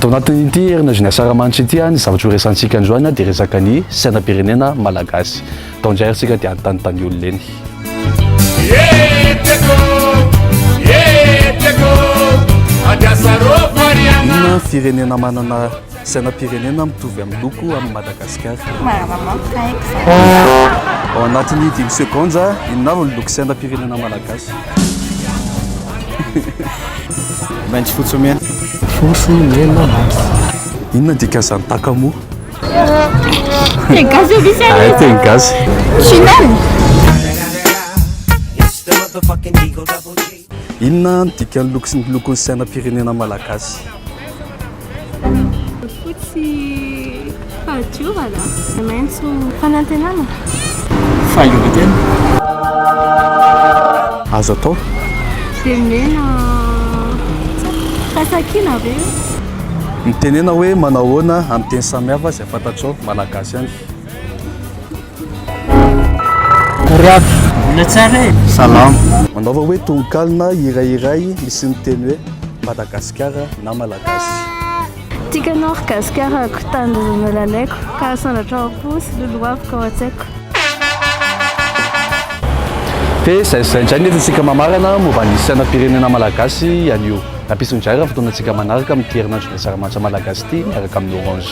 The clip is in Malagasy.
Ato anatin'ity herinandron'ny Asaramanitra ity, ny zavatra ho resahantsika androany dia resaka ny sainam-pirenena malagasy. Tao indray ary tsika dia anontanintany olona eny. Inona firenena manana sainam-pirenena mitovy amin'ny loko amin'i Madagasikara? Ao anatin'ny dimy segondra, inona avy ny loko sainam-pirenena malagasy? Maitso fotsy mena. Fotsy mena maitso. Inona dikan'izany takamoa? Teny gasy io misy Ay, teny gasy. Tunnel. Inona ny dikan'ny loko sy ny lokon'ny sainam-pirenena malagasy? Fotsy fahadiovana, maitso fanantenana. Fahaleovantena. Azo atao. Dia mena firaisankina ve io? Mitenena hoe manao ahoana amin'ny teny samihafa izay fantatrao, malagasy ihany. Akory aby, mbola tsara e! Salama. Manaova hoe tononkalo na hira iray misy ny teny hoe Madagasikara na Malagasy. Tiako anao ry Gasikarako, tanindrazana lalaiko, ka asandratrao am-po sy lolohaviko ao an-tsaiko. Dia izay sy izay indray ny entintsika mamarana momba ny sainam-pirenena malagasy anio. Nampisy indray raha fotoanantsika manaraka amin'ity herinandron'ny Asaramanitra Malagasy ity miaraka amin'ny Orange.